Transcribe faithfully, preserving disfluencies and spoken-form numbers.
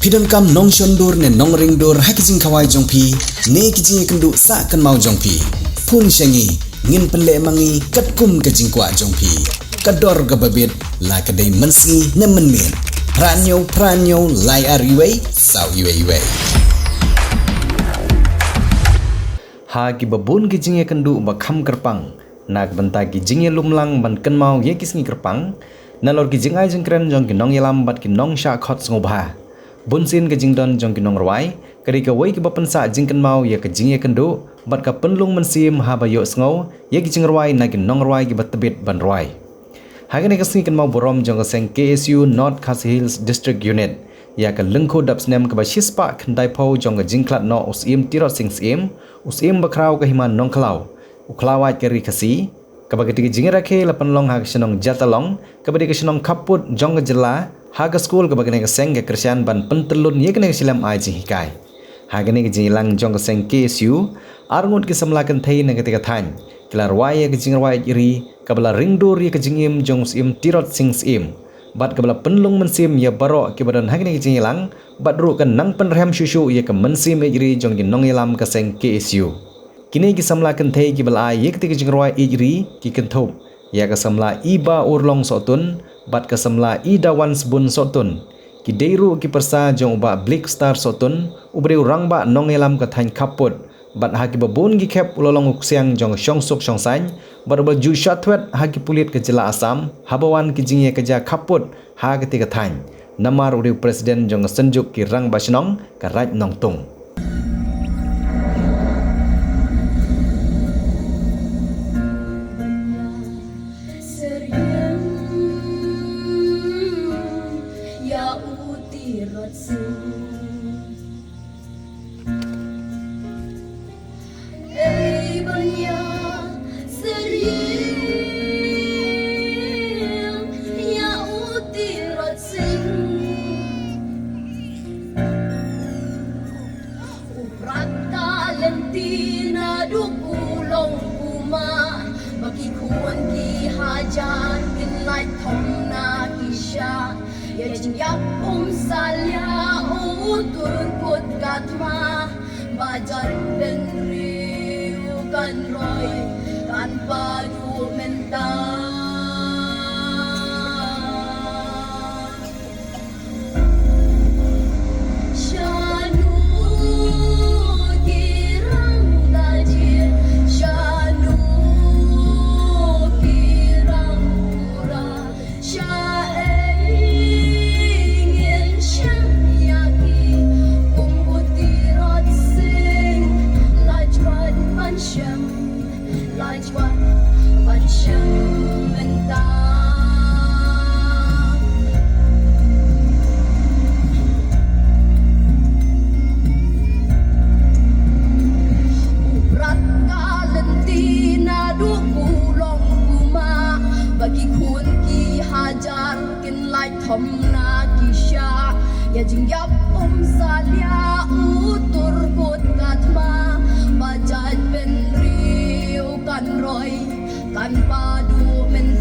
Phi donkam nongshondur ne nongringdur ha ki jingkhawai jong phi ne ki jingïakynduh sah kynmaw jong phi? Phone sha ngi, ngin pynleh ma ngi katkum ka jingkwah jong phi. Ka dor kaba bit, la ka dei mynsngi ne mynmiet. Phra hynñiew phra hynñiew lai ar wei saw wei wei. Ha kiba bun ki jingïakynduh ba kham kyrpang na ka bynta ki jingïalumlang ban kynmaw ïa ki sngi kyrpang, nalor ki jingai jingkren jong ki nongïalam bad ki nongshah khot sngewbha, bunsien ka jingdon jong ki nongrwai ka dei kawei kaba pynsah jingkynmaw ïa ka jingïakynduh bad ka pynlung mynsiem haba ïohsngew ïa ki jingrwai na ki nongrwai kiba tbit ban rwai. Ha kane ka sngi kynmaw burom jong ka seng K S U North Khasi Hills District Unit, ïa ka lyngkhuh dap snem kaba shispah khyndaiphew jong ka jingkhlad noh u Syiem Tirot Sing Syiem, u Syiem bakhraw ka Hima Nongkhlaw, u khlawait ka ri Khasi, kaba katei ka jingrakhe la pynlong ha ka shnong Jatalong, kaba dei ka shnong khappud jong ka jylla, ha ka skul kaba kane ka seng ka kyrshan ban pyntyllun ïa kane ka shlem ai jinghikai. Ha kane ka jingïalang jong ka seng K S U, arngut ki samla kynthei na katei ka thaiñ ki la rwai ïa ka jingrwai ïeit ri kaba la ringdur ïa ka jingim jong u Syiem Tirot Sing Syiem, bad kaba la pynlung mynsiem ïa baroh kiba don ha kane ka jingïalang, bad ruh ka nang pynrhem shuh shuh ïa ka mynsiem ïeit ri jong ki nongïalam ka seng K S U. Kine ki samla kynthei kiba la ai ïa katei ka jingrwai ïeit ri ki kynthup ïa ka samla Iba Urlong Sohtun bad ka samla Idawan Sbun Sohtun. Ki dei ruh ki pyrsa jong u Bah Blixstar Sohtun, uba dei u rangbah nongïalam ka thaiñ khappud, bad ha kiba bun ki khep u la long u ksiang jong ka shongsuk shongsaiñ, bad uba la ju shah thwet ha ki pulit ka jylla Assam haba wan ki jingïakajia khappud ha katei ka thaiñ, namar u dei u president jong ka Synjuk ki Rangbah Shnong ka Raid Nongtung. Ïa u Tirot Sing. Ei ban ïa syriem ïa u Tirot Sing. U brat ka lynti naduh u long u ma, ba ki khun ki hajar kin lait thom na ki shah. Ïa jingïap um salia u tur kut ka thma, ba jar bynriew kan roi kan paduh mynta. Shano ki rang da jia, shano ki rang pura, shaei ngin shem ïa ki, kum u Tirot Sing, lajwat ban shem. Lajwat ban shem mynta. U brat ka lynti naduh u long u ma, ba ki khun ki hajar kin lait thom na ki shah. Ïa jingïap um salia u tur kut ka thma, ba jait bynriew kan roi kan paduh mynta.